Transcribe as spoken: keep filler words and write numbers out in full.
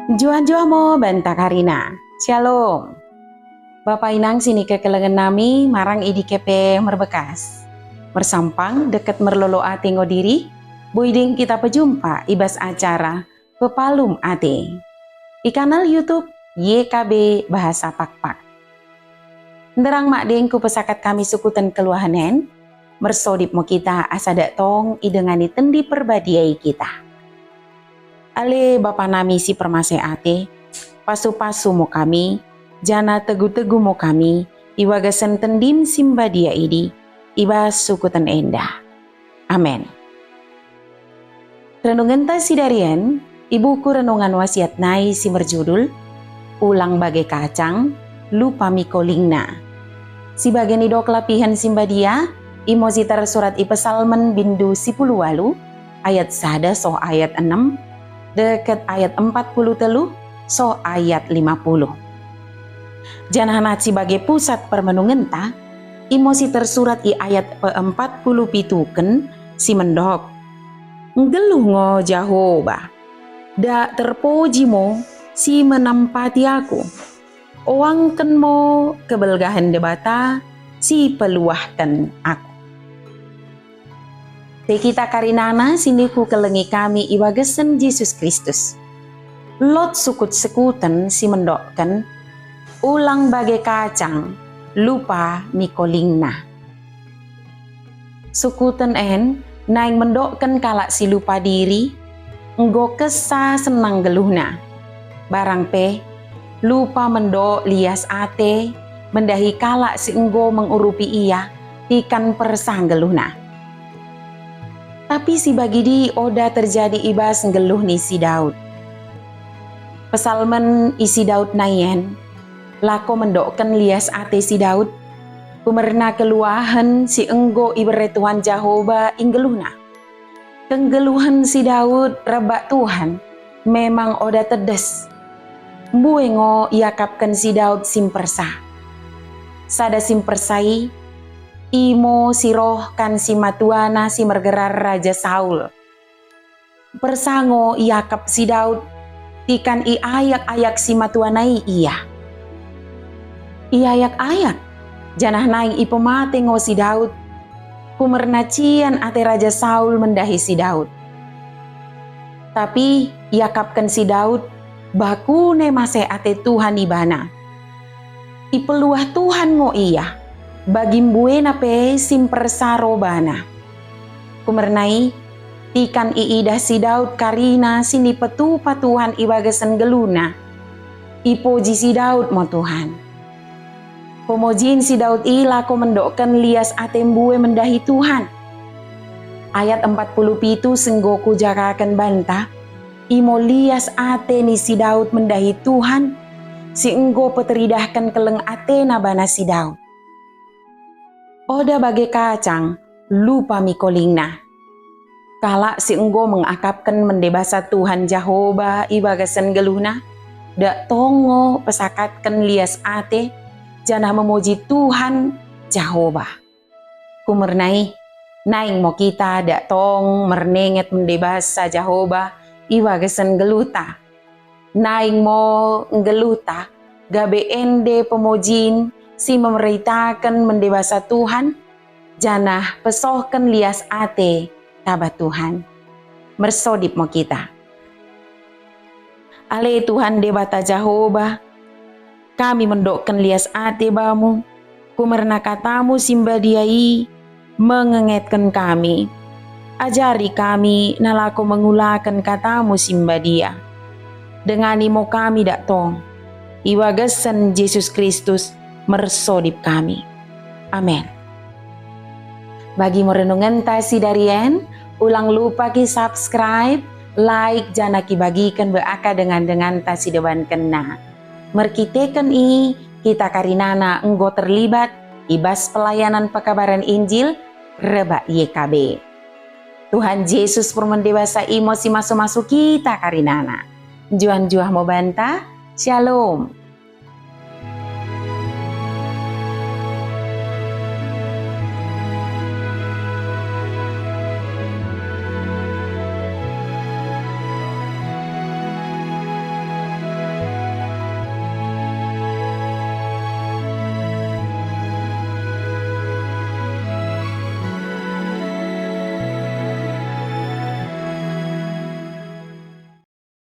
Njuah-njuah mo banta karina. Syalom. Bapa inang sinikekelengen nami marang i dike pe merbekas. Mersampang dekket merlolo ate ngo diri, boi deng kita pejumpa i bas acara Pepalum Ate i kanal YouTube Y K B Bahasa Pakpak. Nderrang madeng kupesakat kami sukuten kelluahen en, mersodip mo kita asa dak tong idengani Tendi Perbadia i kita. Ale Bapa nami si permaseh ate, pasu-pasu mo kami, janah tegu-tegu mo kami i bagasen Tendim si mbadia idi, i bas sukuten enda. Amen. Renungenta sidari en i buku Renungan Wasiat nai si merjudul, Ulang bage kacang, lupa mi kolingna. Si bage nidok lapihen si mbadia, imo si tersurat i Pesalmen bindu sipuluh walu, ayat sada soh ayat enem, dekket ayat empat puluh tellu soh ayat lima puluh. Janah nat si bage pusat permenungenta, imo si tersurat i ayat peempat puluh pituken si mendok, Nggelluh ngo Jahoba, dak terpoji mo si menampati aku. Oangken mo kebelgahen Debata si peluahken aku. Pe kita karinana sinikukelengi kami i bagasen Jesus Kristus. Lot sukut-sukuten si mendokken, ulang bage kacang, lupa mi kolingna. Sukuten en naing mendokken kalak si lupa diri, enggo kessa senang nggelluhna. Barang pe, lupa mendok lias ate mendahi kalak si enggo mengurupi ia tikan persa nggelluhna. Tapi si bagidi oda terjadi i bas nggelluh ni si Daud. Pesalmen i si Daud nai en, lako mendokken lias ate si Daud, kumerna kelluahen si enggo ibere Tuhan Jahoba i nggelluhna. Kenggelluhen si Daud rebbak Tuhan memang oda teddes. Mbue ngo iakapken si Daud si mpersa. Sada si mpersa i, imo si roh kan simatuana si mergerar Raja Saul. Mpersa ngo iakap si Daud, tikan iayak-ayak simatuana i ia. Iayak-ayak, janah naing ipemate ngo si Daud, kumerna cian ate Raja Saul mendahi si Daud. Tapi iakapken si Daud, bakune maseh ate Tuhan ibana. Ipeluah Tuhan ngo ia, bagi mbuena pe si mpersa ro bana. Kumerna i, tikan iidah si Daud karina sinipetupa Tuhan i bagasen nggelluhna, ipoji si Daud mo Tuhan. Pemojin si Daud i lako mendokken lias ate mbue mendahi Tuhan. Ayat empat puluh pitu si enggo kujagaken banta, imo lias ate ni si Daud mendahi Tuhan, si enggo peteridahken kelleng atena bana si Daud. Oda bage kacang, lupa mi kolingna. Kalak si enggo mengakapken mende basa Tuhan Jahoba i bagasen nggelluhna, dak tong ngo pesakatken lias ate, janah memoji Tuhan Jahoba. Kumerna i, naing mo kita dak tong mernenget mende basa Jahoba i bagasen nggelluhta. Naing mo nggelluhta gabe ende pemojin si memeritaken mende basa Tuhan, janah pesohken lias ate taba Tuhan. Mersodip mo kita. Ale Tuhan Debata Jahoba, kami mendokken lias ate bamu, kumerna katamu si mbadia i mengengetken kami. Ajari kami nalako mengulaken katamu si mbadia. Dengani mo kami dak tong. I bagasen Jesus Kristus mersodip kami. Amen. Bagi mo renungenta sidari en, ulang lupa ki-subscribe, like, janah kibagiken bak dengan-denganta si debankenna. Merkiteken i, kita karinana enggo terlibat i bas pelayanan pekabaran Injil rebbak Y K B. Tuhan Jesus permende basa imo si masu-masu kita karinana. Njuah-njuah mo banta. Syalom.